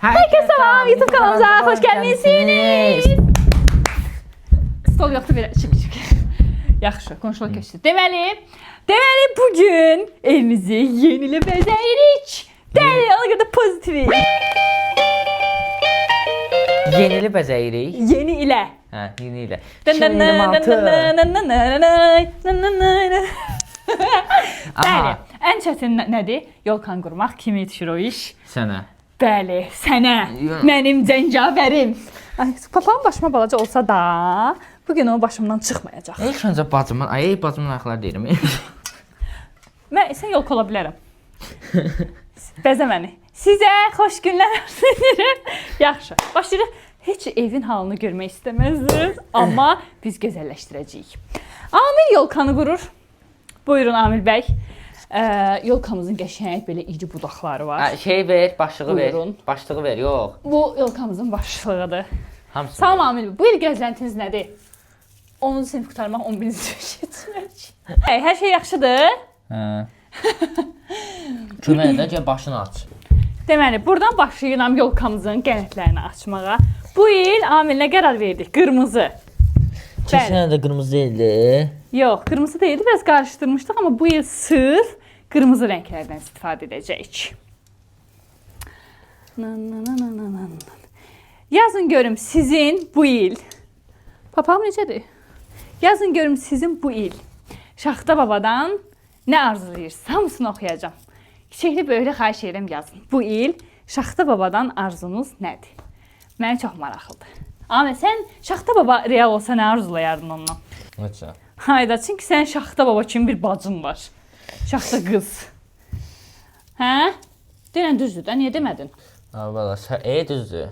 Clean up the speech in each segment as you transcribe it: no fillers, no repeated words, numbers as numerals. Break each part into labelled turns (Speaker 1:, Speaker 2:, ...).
Speaker 1: Herkese selam, YouTube kanalımıza hoş gelmişsiniz. Stol yoxdur belə, çıx çıx. Yaxşı, qonşuluq keçdi. Deməli bugün evimizi yenilə bəzəyirik. Bəli, ona görə də pozitivik.
Speaker 2: Yenili bəzəyirik.
Speaker 1: Yeni ilə.
Speaker 2: Hə, yeni ilə. 2026.
Speaker 1: Bəli, ən çətin nədir? Yolkan qurmaq. Kim yetişir o iş?
Speaker 2: Sənə.
Speaker 1: Bəli, sənə. Mənim cəngavərim. Ay, papağım başıma balaca olsa da, bu gün o başımdan çıxmayacaq.
Speaker 2: İlk öncə bacımın, ay bacımın ayaqları deyirəm.
Speaker 1: Mən sən yolka ola bilərəm. Bəzə məni. Sizə xoş günlər arzu edirəm. Yaxşı, başlayırıq. Heç evin halını görmək istəməzdiniz, amma biz gözəlləşdirəcəyik. Amil yolkanı qurur. Buyurun Amil bəy. Yolkamızın qəşəng belə iri budaqları var.
Speaker 2: Hə, şey ver, başlığı ver.
Speaker 1: Buyurun.
Speaker 2: Başlığı ver, yox.
Speaker 1: Bu yolkamızın başlığıdır.
Speaker 2: Hamısı.
Speaker 1: Salam Amil bəy. Bu il gözləntiniz nədir? 10-cu sinif qurtarmaq, 11-ci sinif keçmək. Hey, hər şey yaxşıdır?
Speaker 2: Hə. Kömək də gəl başını aç.
Speaker 1: Deməli, buradan başlayıram yolkamızın qənətlərini açmağa. Bu il Amillə qərar verdik. Qırmızı.
Speaker 2: Keçən il də qırmızı deyildi.
Speaker 1: Yox, qırmızı deyildi, biraz qarışdırmışdıq, amma bu il sırf qırmızı rənglərdən istifadə edəcəyik. Na, na, na, na, na, na. Yazın görüm sizin bu il. Papağım necədir? Yazın görüm sizin bu il. Şaxta babadan nə arzulayırsınız? Hamısını oxuyacağam. Kiçikli böyüklü xahiş edirəm yazın. Bu il Şaxta babadan arzunuz nədir? Mənə çox maraqlıdır. Ahmet, sən Şaxta baba real olsa nə arzulayardın ondan?
Speaker 2: Necə?
Speaker 1: Hayda, çünki sənin Şaxta baba kimi bir bacın var. Şaxta qız. Hə? Denən düzdür də, niyə demədin?
Speaker 2: Ha, valla, düzdür.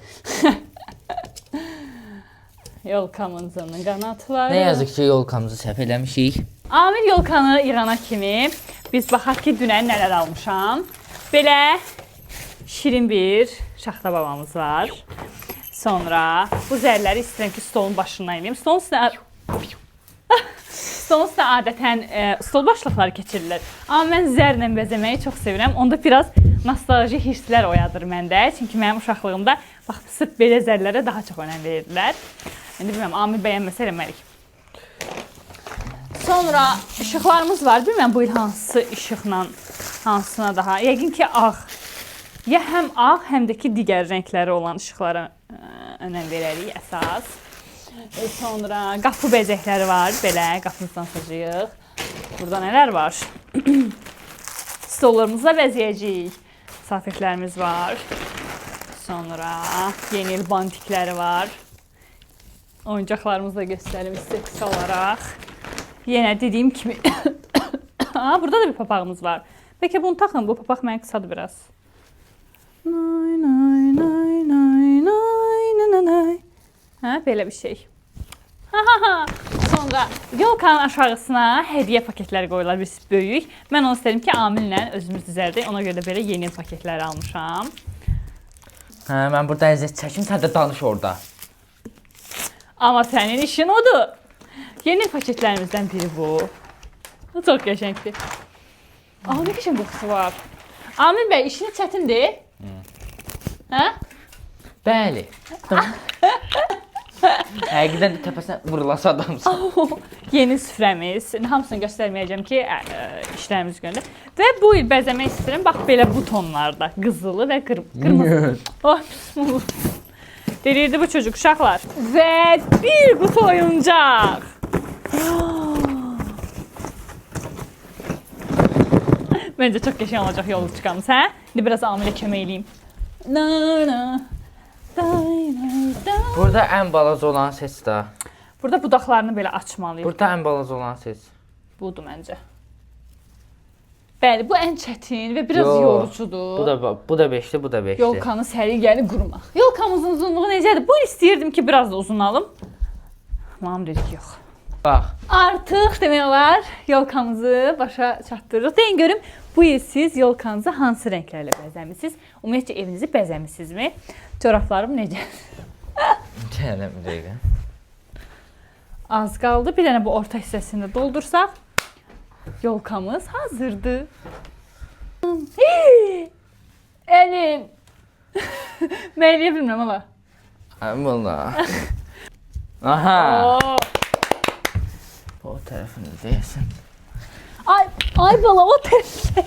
Speaker 1: Yolkamızın qanatları.
Speaker 2: Nə yazıq ki, yolkamızı səhv eləmişik.
Speaker 1: Amil yolkanı yığana kimi biz baxaq ki, dünən nələr almışam. Belə şirin bir Şaxta babamız var. Sonra bu zərləri istəyirəm ki, stolun başından eləyim. Stolun üstünə Stolun üstünə adətən stol başlıqları keçirirlər. Amma mən zərlə bəzəməyi çox sevirəm. Onda biraz nostalji hisslər oyadır məndə. Çünki mənim uşaqlığımda bax sırf belə zərlərə daha çox önəm verirdilər. İndi bilmirəm, Amil bəyənməsə eləmərik. Sonra işıqlarımız var. Bilmirəm bu il hansı işıqla, hansına daha. Yəqin ki ağ. Ya həm ağ, həm də ki digər rəngləri olan işıqlara önəm verərik əsas. Sonra qapı bəzəkləri var. Belə qapımızdan asacağıq. Burada nələr var? Stollarımızla bəzəyəcəyik. Salfetlərimiz var. Sonra yeni il bantikləri var. Oyuncaqlarımızı da göstərim sizə qısa olaraq. Yenə dediyim kimi Aa, burada da bir papağımız var. Bəlkə bunu taxın. Bu papaq mənə qısadır biraz. Nay nay nay nay nay nay nay. Hə, belə bir şey. Ha ha ha. Sonra yolkanın aşağısına hədiyyə paketləri qoyurlar, biz böyük. Mən onu istədim ki, Amillə özümüz düzəldək. Ona görə də belə yeni paketləri almışam.
Speaker 2: Hə, mən burada əziyyət çəkim, sən də danış orada.
Speaker 1: Amma sənin işin odur. Yeni paketlərimizdən biri bu. Bu çox qəşəngdir. Aa, nə qəşəng qoxusu var. Amil bəy, işiniz çətindir? Hə?
Speaker 2: Bəli. Həqiqətən də təpəsinə vurulası adamsan.
Speaker 1: Yeni süfrəmiz. İndi hamısını göstərməyəcəm ki, işlərimiz görünür. Və bu il bəzəmək istəyirəm. Bax belə bu tonlarda. Qızılı və qırmızı. Oh, bismillah. Delirdi bu çocuk uşaqlar. Və bir qutu oyuncaq. Məncə çox qəşəng olacaq yolu çıxamız, hə? İndi biraz Amilə kömək eləyim. Na na. Day day day.
Speaker 2: Burada ən balaca olanı seç də.
Speaker 1: Burada budaqlarını belə açmalıyıq.
Speaker 2: Burada ən balaca olanı seç.
Speaker 1: Budur məncə. Bəli, bu ən çətin və biraz
Speaker 2: Yox,
Speaker 1: yorucudur.
Speaker 2: Bu da 5-dir, bu da 5-dir.
Speaker 1: Yolkanı səliqəli qurmaq. Yolkamızın uzunluğu necədir? Bu il istəyirdim ki, biraz da uzun alım. Mamam dedi ki, yox.
Speaker 2: Bax.
Speaker 1: Artıq demək olar, yolkamızı başa çatdırırıq. Deyin görüm, bu il siz yolkanızı hansı rənglərlə bəzəmisiniz? Ümumiyyətcə evinizi bəzəmisinizmi? Corablarım necə?
Speaker 2: Gələm bir dəqiqə.
Speaker 1: Az qaldı. Bir dənə bu orta hissəsini də doldursaq, yolkamız hazırdır. Hii! Əlim. Mən eləyə bilmirəm amma.
Speaker 2: Ay valla. Aha.
Speaker 1: Oo.
Speaker 2: O tərəfini deyəsən.
Speaker 1: Ay, ay bala, o tərəfə.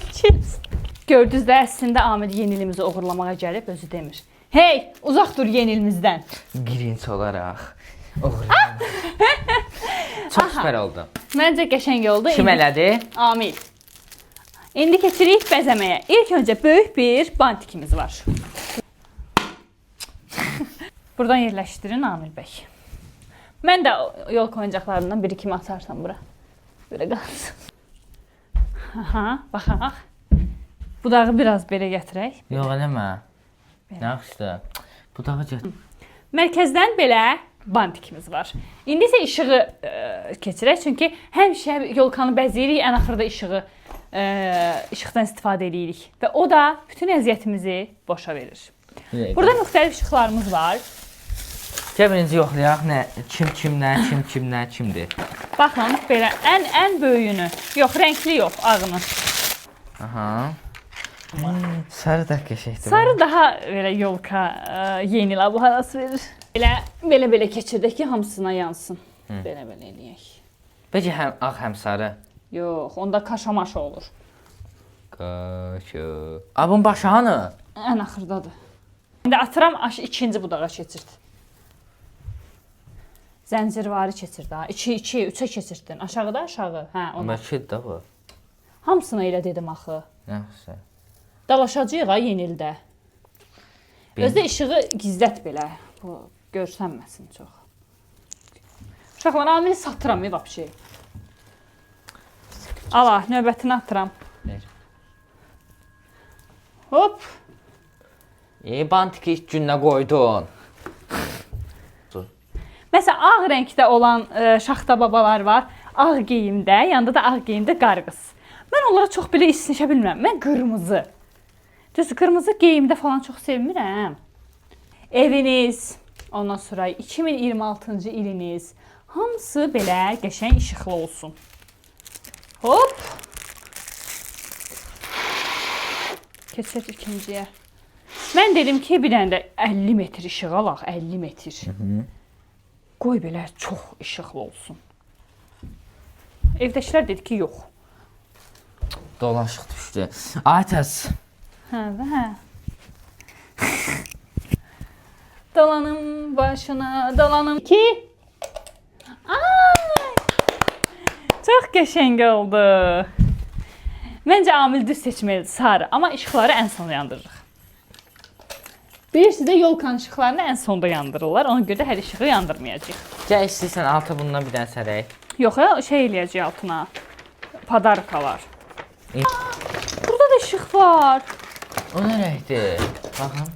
Speaker 1: Gördünüz də əslində Amil yeni ilimizi oğurlamağa gəlib, özü demir. Hey, uzaq dur yeni ilimizdən.
Speaker 2: Grinch olaraq. Oğurlayam. Çox süper oldu.
Speaker 1: Məncə qəşəng oldu.
Speaker 2: Kim elədi?
Speaker 1: Amil. İndi keçirik bəzəməyə. İlk öncə böyük bir bantikimiz var. Buradan yerləşdirin Amil bəy. Mən də yolka oyuncaqlarından biri kimi atarsam bura. Belə qalsın. Aha, baxaq. Budağı biraz belə gətirək.
Speaker 2: Yox eləmə. Nə yaxşıdır. Budağı gətir.
Speaker 1: Mərkəzdən belə bantikimiz var. İndi isə işığı keçirək, çünki həmişə yolkanı bəzəyirik, ən axırda işığı işıqdan istifadə edirik və o da bütün əziyyətimizi boşa verir. Burada müxtəlif işıqlarımız var.
Speaker 2: Gəl birinci yoxlayaq nə kim kimlə, kim kimlə, kimdir.
Speaker 1: Baxın, belə ən böyüyünü. Yox, rəngli yox, ağını.
Speaker 2: Aha. Sarı da qəşəngdir.
Speaker 1: Sarı daha belə yolka yeni la bu havası verir. Belə belə keçirdək ki, hamısına yansın. Belə-belə eləyək.
Speaker 2: Bəlkə həm ağ həm sarı.
Speaker 1: Yox, onda kaşamaşa olur.
Speaker 2: Qaşı. A bunun başı hanı?
Speaker 1: Ən axırdadır. İndi atıram, ikinci budağa keçird. Zəncirvari keçird ha. 2 2 3-ə keçirdin. Aşağıda aşağı. Hə, ona.
Speaker 2: Bəlkə də bu.
Speaker 1: Hamısına elə dedim axı.
Speaker 2: Yaxşı.
Speaker 1: Dalaşacağıq ha yeni ildə. Özdə işığı gizlət belə. Bu görsənməsin çox. Uşaqlar, Amili satıram vəbşi. Ala, növbətini atıram.
Speaker 2: Ver.
Speaker 1: Hop.
Speaker 2: Bantiki ilk gününə qoydun.
Speaker 1: Məsələn, ağ rəngdə olan şaxta babalar var. Ağ geyimdə, yanında da ağ geyimdə qarqız. Mən onlara çox belə istinişə bilmirəm. Mən qırmızı. Düzdür, qırmızı geyimdə falan çox sevmirəm. Eviniz, ondan sonra 2026-cı iliniz hamısı belə qəşəng işıqlı olsun. Hop. Keçək ikinciyə. Mən dedim ki, bir dənə də 50 metr işıq alaq, 50 metr. Qoy belə çox işıqlı olsun. Evdəkilər dedi ki, yox.
Speaker 2: Dolaşıq düşdü. Ay təz.
Speaker 1: Hə, hə. Dolanım başına, dolanım ki. Ay! Çox qəşəng oldu. Məncə Amil düz seçməlidir, sarı. Amma işıqları ən sonda yandırırıq. Bilirsiniz də yolkanın işıqlarını ən sonda yandırırlar. Ona görə də hər işığı yandırmayacağıq.
Speaker 2: Gəl istəyirsən altı bundan bir dənə sərək.
Speaker 1: Yox, şey eləyəcək altına. Padarkalar. Burada da işıq var.
Speaker 2: O nə rəngdir? Baxın.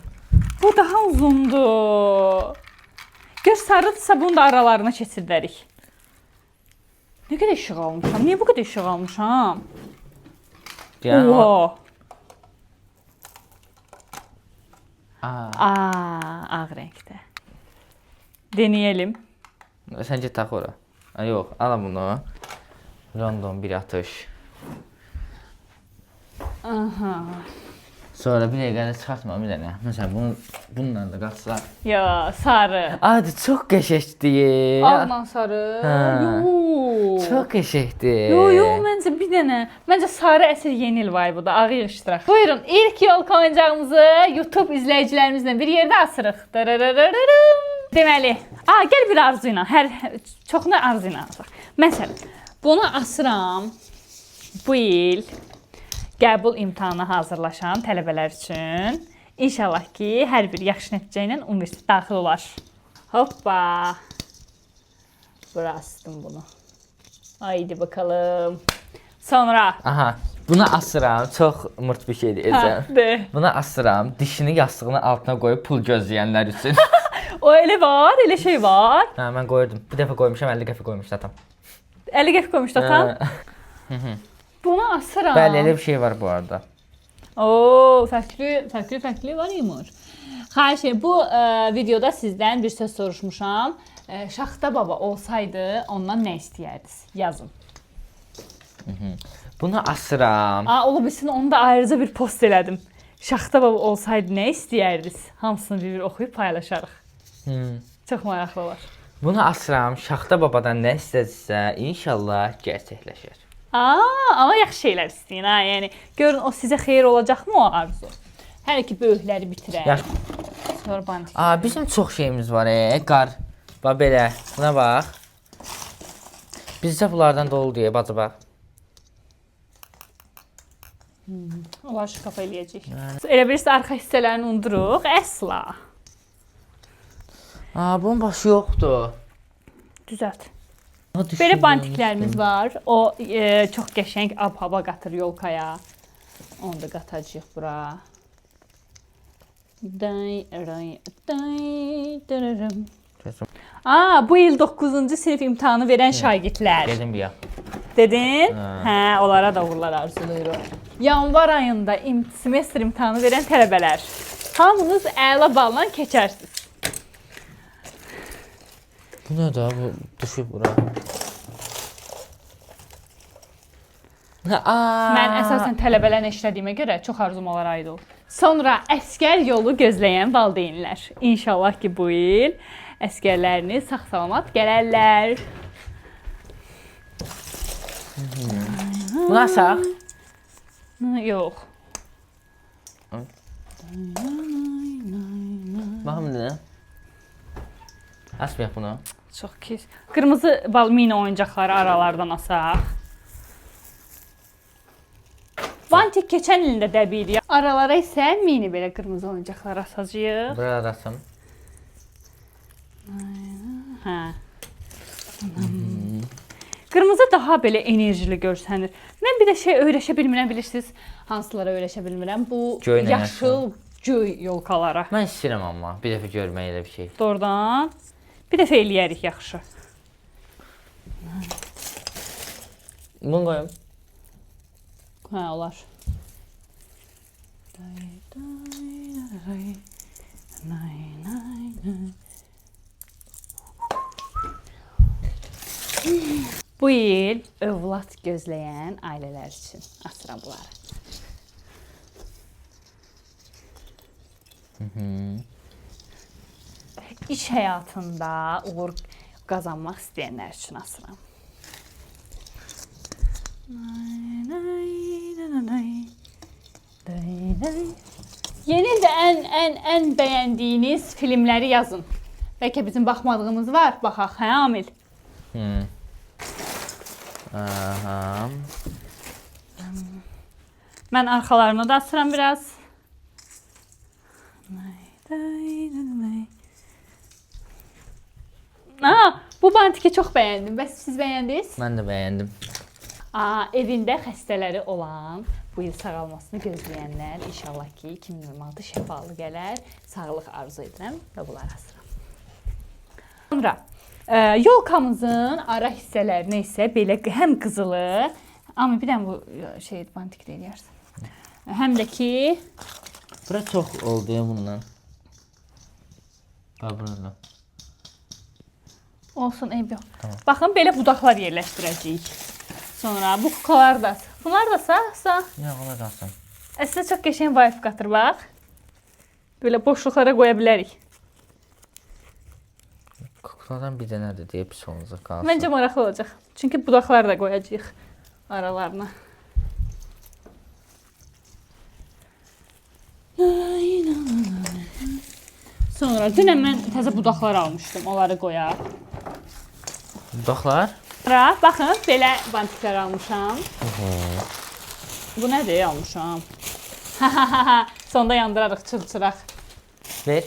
Speaker 1: Bu daha uzundur. Gör sarıdırsa bunu da aralarına keçirdərik. Nə qədər işıq almışam? Niyə bu qədər işıq almışam?
Speaker 2: Yəni
Speaker 1: Oha.
Speaker 2: Aa,
Speaker 1: Ağ rəngdə. Deneyelim.
Speaker 2: Sən get tax ora. A, yox, al bunu. Random bir atış.
Speaker 1: Aha.
Speaker 2: Sonra bir dəqiqə də çıxartma bir dənə. Məsələn, bunu bununla da qatsa.
Speaker 1: Ya sarı.
Speaker 2: Adi çox qəşəngdir.
Speaker 1: Ağla sarı.
Speaker 2: Hə.
Speaker 1: Yox.
Speaker 2: Çox qəşəngdir.
Speaker 1: Yo, yo, məncə bir dənə. Məncə sarı əsl yeni il vibe-ıdır. Ağı yığışdıraq. Buyurun, ilk yolka oyuncağımızı YouTube izləyicilərimizlə bir yerdə asırıq. Dırırırırırım. Deməli, gəl bir arzu ilə, hər çoxunu arzu ilə asaq. Məsələn, bunu asıram bu il qəbul imtahanına hazırlaşan tələbələr üçün. İnşallah ki, hər bir yaxşı nəticə ilə universitet daxil olar. Hoppa. Bura astım bunu. Haydi bakalım. Sonra.
Speaker 2: Aha, bunu asıram. Çox mırt bir şey deyəcəm.
Speaker 1: De.
Speaker 2: Bunu asıram, dişini yastığının altına qoyub pul gözləyənlər üçün.
Speaker 1: O elə var, elə şey var.
Speaker 2: Hə, mən qoyurdum. Bu dəfə qoymuşam, 50 qəpik qoymuşdu atam.
Speaker 1: 50 qəpik qoymuşdu atam.
Speaker 2: Hə.
Speaker 1: Bunu asıram.
Speaker 2: Bəli, elə bir şey var bu arada.
Speaker 1: Oo, fərqli var imiş. Xahiş edirəm, bu videoda sizdən bir söz soruşmuşam. Şaxta baba olsaydı ondan nə istəyərdiniz? Yazın.
Speaker 2: Bunu asıram.
Speaker 1: Aa, ola bilsin onu da ayrıca bir post elədim. Şaxta baba olsaydı nə istəyərdiniz? Hamısını bir-bir oxuyub paylaşarıq.
Speaker 2: Hmm.
Speaker 1: Çox maraqlı olar.
Speaker 2: Bunu asıram. Şaxta babadan nə istədisə, inşallah gerçəkləşər.
Speaker 1: Aa, amma yaxşı şeylər istəyin ha. Yəni görün o sizə xeyir olacaqmı o arzu? Hər iki böyükləri bitirək.
Speaker 2: Yaş-
Speaker 1: Sonra bantik.
Speaker 2: Aa, bizim çox şeyimiz var, qar. Bax belə. Buna bax. Bizdə bunlardan dolu deyə bacı bax.
Speaker 1: Onlar şkaf eləyəcək. Elə bilirsiz arxa hissələrini unduruq? Əsla.
Speaker 2: Aa, bunun başı yoxdur.
Speaker 1: Düzəlt.
Speaker 2: Nə
Speaker 1: Belə
Speaker 2: düşündüm?
Speaker 1: bantiklərimiz var. O çox qəşəng ab-hava qatır yolkaya. Onu da qatacağıq bura. Day ray day dırırım. Aa, bu il 9-cu sinif imtahanı verən şagirdlər.
Speaker 2: Dedim bir ya.
Speaker 1: Dedin?
Speaker 2: Hə.
Speaker 1: Hə, onlara da uğurlar arzulayıram. Yanvar ayında semestr imtahanı verən tələbələr. Hamınız əla balla keçərsiniz.
Speaker 2: Bu nə də bu düşüb bura. Aa!
Speaker 1: Mən əsasən tələbələrlə işlədiyimə görə çox arzum onlara aid olur. Sonra əsgər yolu gözləyən valideynlər. İnşallah ki, bu il əsgərləriniz sağ-salamat gələrlər.
Speaker 2: Bunu asaq.
Speaker 1: Yox.
Speaker 2: Baxın nə? Asmayaq bunu.
Speaker 1: Çox pis. Qırmızı bal mini oyuncaqları aralardan asaq. Bantik keçən ilin də dəbi idi. Aralara isə mini belə qırmızı oyuncaqlar asacağıq.
Speaker 2: Bura arasın.
Speaker 1: Hə. Qırmızı daha belə enerjili görsənir. Mən bir də şey öyrəşə bilmirəm, bilirsiniz, hansılara öyrəşə bilmirəm. Bu
Speaker 2: Göy nə
Speaker 1: yaşıl göy yolkalara.
Speaker 2: Mən istəyirəm amma bir dəfə görmək elə bir şey.
Speaker 1: Doğrudan bir dəfə eləyərik yaxşı.
Speaker 2: Bunu qoyum.
Speaker 1: Hə, olar. Day, day, day, nay, nay, nay. Bu il övlad gözləyən ailələr üçün asıram bunları. İş həyatında uğur qazanmaq istəyənlər üçün asıram. Nay, nay, nay, nay, nay, nay. Yeni ildə ən bəyəndiyiniz filmləri yazın. Bəlkə bizim baxmadığımız var. Baxaq, hə Amil?
Speaker 2: Aha.
Speaker 1: Mən arxalarını da asıram biraz. Nay, day, nay, nay. Aa, bu bantiki çox bəyəndim. Bəs siz bəyəndiniz?
Speaker 2: Mən də bəyəndim.
Speaker 1: Aa, evində xəstələri olan, bu il sağalmasını gözləyənlər inşallah ki 2026 şəfalı gələr. Sağlıq arzu edirəm və bunları asıram. Sonra yolkamızın ara hissələrinə isə belə həm qızılı, amma bir dənə bu şey bantik də eləyərsən. Həm də ki
Speaker 2: Bura çox oldu ya bundan. Bax burada.
Speaker 1: Olsun, eyb yox.
Speaker 2: Tamam.
Speaker 1: Baxın, belə budaqlar yerləşdirəcəyik. Sonra bu kukalar da. Bunlar da sağ.
Speaker 2: Yox, ona qalsın.
Speaker 1: Əslində çox qəşəng vibe qatır bax. Belə boşluqlara qoya bilərik.
Speaker 2: Kukladan bir dənədir deyə pis olacaq qalsın.
Speaker 1: Məncə maraqlı olacaq. Çünki budaqlar da qoyacağıq aralarına. Sonra dünən mən təzə budaqlar almışdım. Onları qoyaq.
Speaker 2: Budaqlar?
Speaker 1: Sonra baxın, belə bantiklər almışam. Bu nədir almışam? Sonda yandırarıq çılçıraq.
Speaker 2: Ver.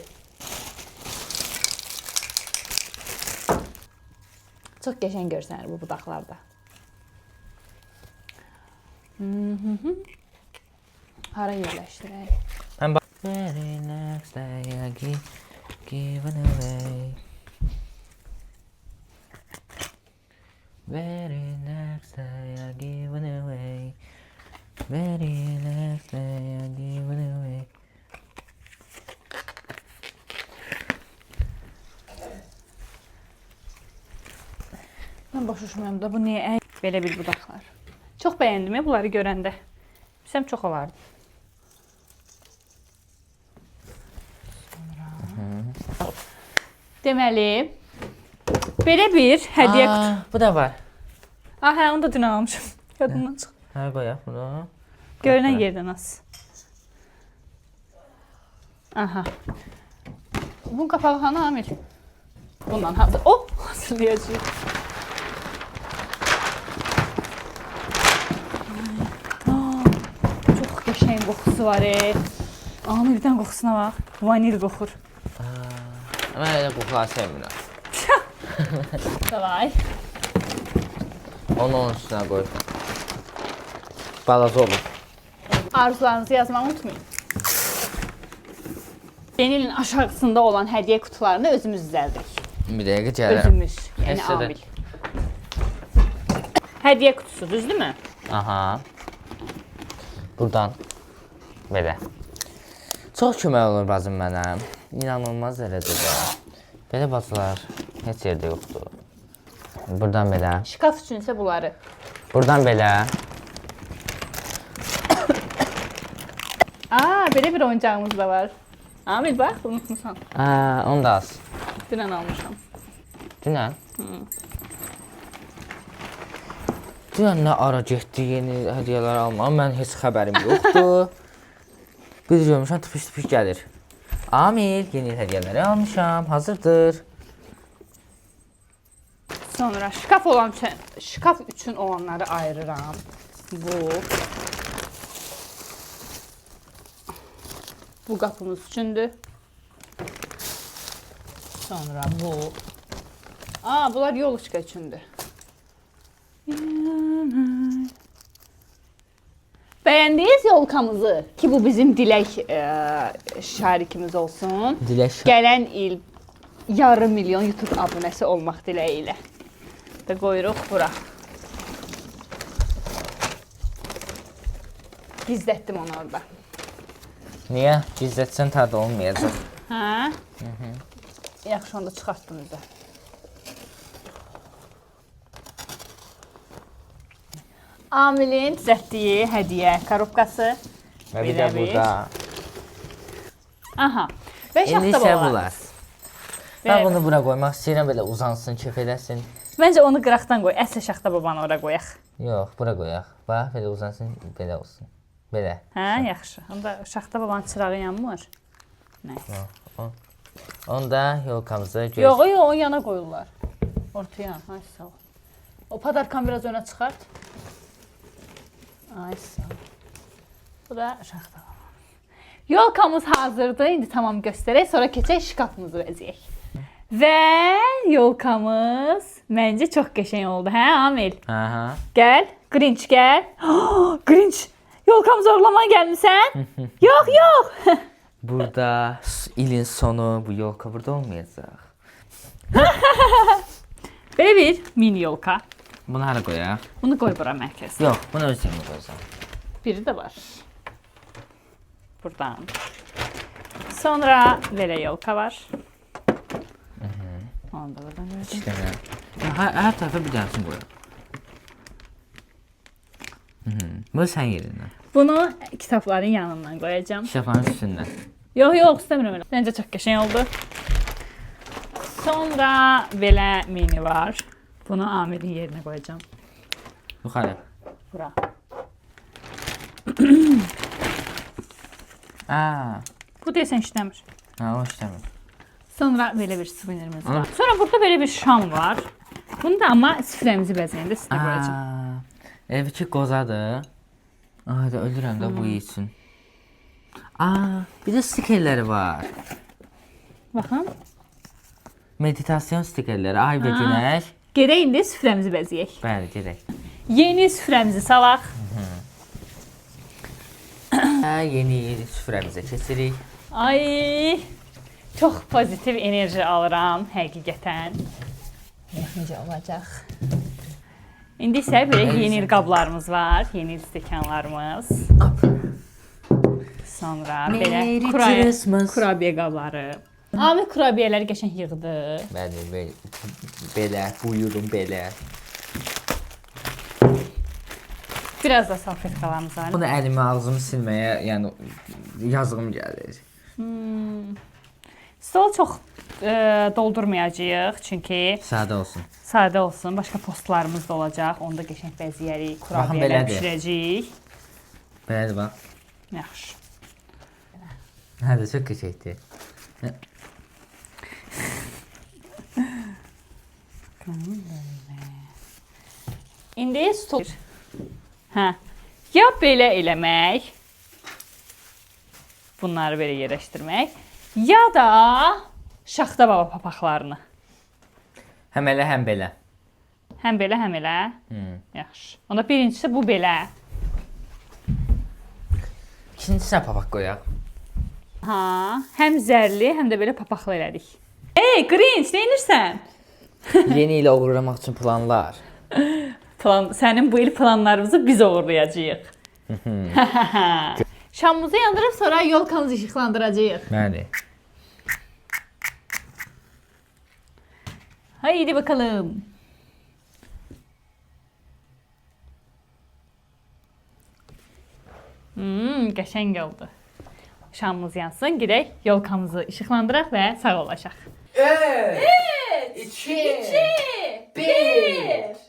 Speaker 1: Çox qəşəng görsənir bu budaqlarda. Hara yerləşdirək?
Speaker 2: Mən bax. Very next day I given away. Very next day I given away. Very next day I given away.
Speaker 1: Mən başa düşmürəm də bu niyə belə bir budaqlar. Çox bəyəndim bunları görəndə. Bilsəm çox olardı. Deməli, belə bir hədiyyə qutusu.
Speaker 2: Bu da var.
Speaker 1: Hə, onu da dünən almışam. Yadımdan çıxdı.
Speaker 2: Hə, qoyaq bunu.
Speaker 1: Görünən yerdən as. Aha. Bunun qapağı hanı Amil? Bundan hazır. Oh, hazırlayacağıq. Çox qəşəng qoxusu var. Amil, bir dənə qoxusuna bax. Vanil qoxur.
Speaker 2: Mən elə qoxuları sevmirəm.
Speaker 1: Davay.
Speaker 2: Onu onun üstünə qoy. Balaca olur.
Speaker 1: Arzularınızı yazmağı unutmayın. Yeni ilin aşağısında olan hədiyyə qutularını özümüz düzəldirik.
Speaker 2: Bir dəqiqə gəlirəm.
Speaker 1: Özümüz, yəni
Speaker 2: Heç də.
Speaker 1: Amil. Hədiyyə qutusu, düzdürmü?
Speaker 2: Aha. Buradan. Belə. Çox kömək olur bacım mənə. İnanılmaz dərəcədə. Belə bacılar heç yerdə yoxdur. Buradan belə.
Speaker 1: Şkaf üçün isə bunları.
Speaker 2: Buradan belə.
Speaker 1: Belə bir oyuncağımız da var. Amil, bax, unutmusan.
Speaker 2: Onu da az.
Speaker 1: Dünən almışam.
Speaker 2: Dünən? Dünən nə ara getdi yeni hədiyyələr almağa, mən heç xəbərim yoxdur. Bir görmüşəm tıpış-tıpış gəlir. Amil, yeni hədiyyələri almışam, hazırdır.
Speaker 1: Sonra şkaf olan üçün, şkaf üçün olanları ayırıram. Bu qapımız üçündür. Sonra bu. Bunlar yoluşka üçündür. Bəyəndiniz yolkamızı ki, bu bizim dilək şarikimiz olsun.
Speaker 2: Dilək.
Speaker 1: Gələn il 500 000 YouTube abunəsi olmaq diləyi ilə. Və qoyuruq bura. Gizlətdim onu orada.
Speaker 2: Niyə? Gizlətsən tadı olmayacaq.
Speaker 1: Hə? Yaxşı, onu da çıxartdım üzə. Amilin düzəltdiyi hədiyyə korobkası.
Speaker 2: Və bir də burada.
Speaker 1: Aha. Və
Speaker 2: İndi
Speaker 1: şaxta
Speaker 2: isə
Speaker 1: babalar.
Speaker 2: bunlar. Mən bunu bura qoymaq istəyirəm, belə uzansın, kef eləsin.
Speaker 1: Məncə onu qıraqdan qoy. Əsl şaxta babanı ora qoyaq.
Speaker 2: Yox, bura qoyaq. Bax, belə uzansın, belə olsun. Belə.
Speaker 1: Hə, yaxşı. Onda şaxta babanın çırağı yanmır. Nəysə.
Speaker 2: Onda yolkamızı göz...
Speaker 1: Yox, yox, o yana qoyurlar. Ortaya. Ay, sağ ol. O padarkanı biraz önə çıxart. Ay, sağ ol. Bu da şaxta babamız. Yolkamız hazırdır. İndi tamam göstərək. Sonra keçək şkafımızı bəzəyək. Və yolkamız məncə çox qəşəng oldu, hə Amil?
Speaker 2: Aha.
Speaker 1: Gəl, Grinch gəl. Grinch, yolkamızı oğurlamaya gəlmisən? Yox, yox.
Speaker 2: Burada ilin sonu bu yolka burada olmayacaq.
Speaker 1: Belə bir mini yolka.
Speaker 2: Bunu hara qoyaq?
Speaker 1: Bunu qoy bura mərkəzə.
Speaker 2: Yox, bunu öz yerimə qoyacağam.
Speaker 1: Biri də var. Buradan. Sonra belə yolka var. Onu da buradan qoyacağım.
Speaker 2: İki dənə. Hər tərəfə bir dənəsini qoyaq. Bunu sən yerindən.
Speaker 1: Bunu kitabların yanından qoyacağım.
Speaker 2: Kitabların üstündən.
Speaker 1: Yox, yox, istəmirəm elə. Məncə çox qəşəng oldu. Sonra belə mini var. Bunu Amir'in yerinə qoyacağım.
Speaker 2: Yuxarı.
Speaker 1: Bura.
Speaker 2: Aa,
Speaker 1: Bu deyəsən işləmir.
Speaker 2: ha, o işləmir.
Speaker 1: Sonra belə bir suvenirimiz var. Sonra burada belə bir şam var. Bunu da amma süfrəmizi bəzəyəndə üstünə qoyacağım.
Speaker 2: Ev ki qozadır. Ay da ölürəm də bu üçün. Aa, bir də stikerləri var.
Speaker 1: Baxın.
Speaker 2: Meditasyon stikerləri, ay və günəş.
Speaker 1: Gedək indi süfrəmizi bəzəyək.
Speaker 2: Bəli, gedək.
Speaker 1: Yeni süfrəmizi salaq.
Speaker 2: Hə, yeni il süfrəmizə keçirik.
Speaker 1: Ay, çox pozitiv enerji alıram həqiqətən. Necə olacaq? İndi isə belə yeni il qablarımız var, yeni il stəkanlarımız. Sonra belə kurabiyə qabları. Amil kurabiyələri qəşəng yığdı.
Speaker 2: Bəli, belə, buyurun belə.
Speaker 1: Biraz da salfetkalarımız var.
Speaker 2: Bunu əlimi ağzımı silməyə, yəni yazığım gəlir.
Speaker 1: Stol çox doldurmayacağıq çünki
Speaker 2: Sadə olsun.
Speaker 1: sadə olsun. Başqa postlarımız da olacaq. Onu da qəşəng bəzəyərik,
Speaker 2: Baxın,
Speaker 1: kurabiyələr
Speaker 2: belədir.
Speaker 1: bişirəcəyik.
Speaker 2: Belədir bax.
Speaker 1: Yaxşı.
Speaker 2: Hədə çox qəşəngdir.
Speaker 1: İndi stol. Hə. Ya belə eləmək. Bunları belə yerləşdirmək, ya da şaxta baba papaqlarını.
Speaker 2: Həm elə, həm belə.
Speaker 1: Həm belə, həm elə.
Speaker 2: Hmm.
Speaker 1: Yaxşı. Onda birincisi bu belə.
Speaker 2: İkincisinə papaq qoyaq.
Speaker 1: Ha, həm zərli, həm də belə papaqlı elədik. Ey, Grinch, nə edirsən?
Speaker 2: Yeni ilə uğurlamaq üçün planlar.
Speaker 1: Plan, sənin bu il planlarımızı biz oğurlayacağıq. Şamımızı yandırıb sonra yolkamızı işıqlandıracağıq.
Speaker 2: Bəli.
Speaker 1: Haydi bakalım. Qəşəng oldu. Şamımız yansın, gedək yolkamızı işıqlandıraq və sağollaşaq.
Speaker 2: 3, 2, 1.